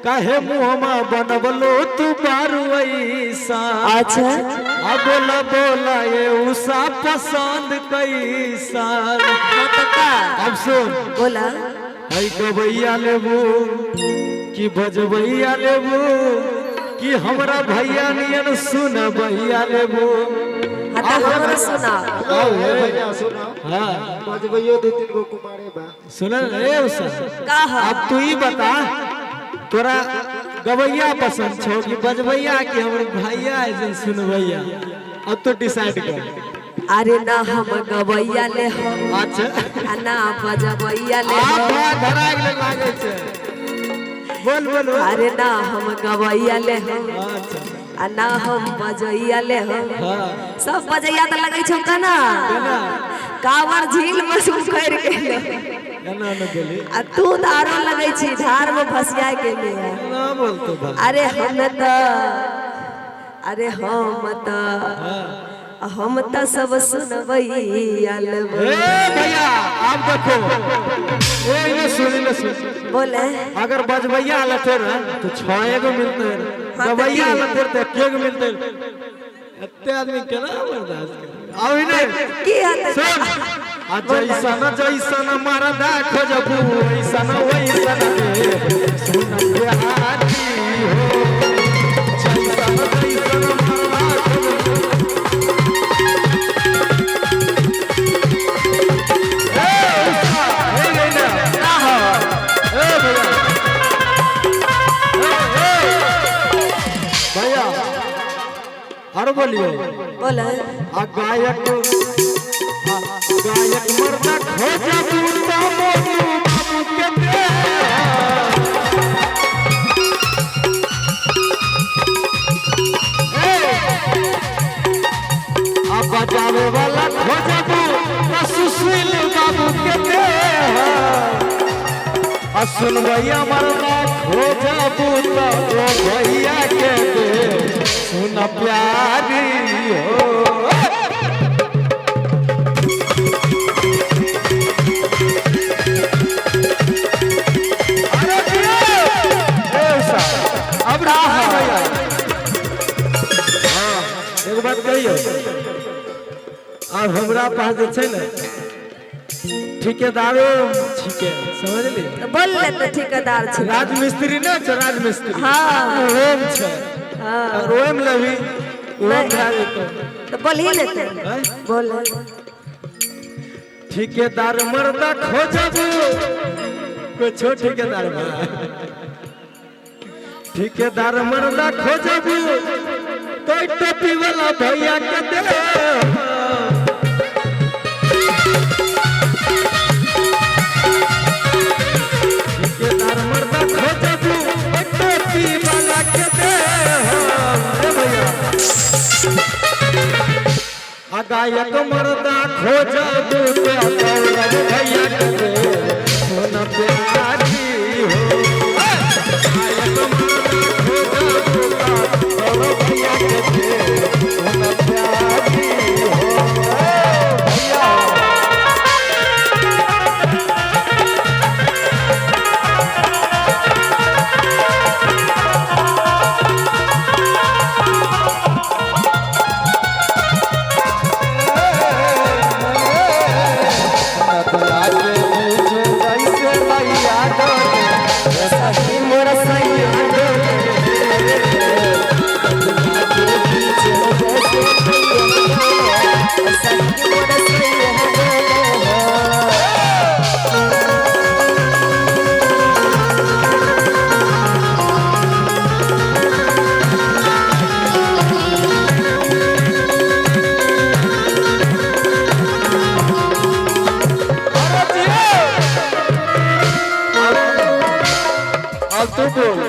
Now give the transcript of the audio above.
काहे मुहमा बनबलो तू बारू ऐसा। अच्छा। आ बोला बोला ये उषा पसंद कैसा। हाँ तो का? अब सुन। बोला। है गवैया लेबू कि बजबैया लेबू कि हमरा भैया नियन सुन भैया लेबू। हाँ तो हमरो सुना। आओ ए हे। भैया सुनो। हाँ। बजबैयो दू तीन गो कुमारे बा। सुनल रे उषा? का ह? अब तू ही बता तोरा गवैया पसंद छौ कि बजबैया कि हमर भैया ऐसे सुनबैया? अब तो डिसाइड कर। अरे ना हम गवैया ले हो। अच्छा। आ ना बजबैया ले आप हो। बड़ा धरा गेलै लागै छै। बोल बोल बोल। अरे ना हम गवैया ले हो। अच्छा। आ ना हम बजैया ले हो। हाँ। सब बजैया तो लगै छौ केना? केना? कांवर झील में उखड़ गेलै। केना न बोली? आ तू तो आरो लगै छी धार में फसिया गेलै। ना बोलतो भाई। अरे हम तो, अरे हम तो, हम तो सब सुनबैया लेबो। ए भैया आप देखो, ए इने सुन इने सुन। बोले। अगर बजबैया लथे ना तो 6 एगो मिलते हैं, हाँ, तो गवैया की? लथे तो 1 गो मिलते हैं। एते आदमी केना बर्दाश्त करे? आओ इने की हते? सुन। आ जैसन जैसन मरदा खोजबू ऐसन वैसन दे सुन प्यारी हो। जैसन जैसन मरदा खोजबू। ए उषा, हे गई ना। ए भैया। ए, ए। भैया और बोलियो। बोले। आ गायक, आ गायक मर्दा खोजबू तो मोनू बाबू के दे। ए, आ बजावे वाला खोजबू तो सुशील बाबू के दे। आ सुनबैया मर्दा खोजबू तो ओ भैया के दे सुन प्यारी हो। अरे जियो! ए उषा, अब रहा भैया। हाँ, एगो बात कहियो, अब हमरा पास जे छै ने ठेकेदारो छिके, समझली? तो बोल ले तो ठेकेदार छी। राजमिस्त्री ने छै, राजमिस्त्री। हाँ। ओम छै। हाँ। अगर ओम लेबी ओम भए जेतौ। तो बोलही ले ते। हैं? बोल। ठेकेदार मर्दा खोजबू कुछो ठेकेदार बा। ठेकेदार मर्दा खोजबू तो टोपी वाला भैया के दे। ठेकेदार मर्दा खोजबू तो टोपी वाला के दे। ए भैया आ गायक मर्दा खोजबू तो गौरव भैया के दे सुन प्यारी हो। गायक मर्दा खोजबू तो गौरव भैया के दे सुन प्यारी हो। भैया नदिया के बीच जैसे मैया डोले, सखी मोर सैया डोले। नदिया के बीच जैसे मैया डोले, सखी मोर सैया डोले हो। अरे जियो! अब तू बोल।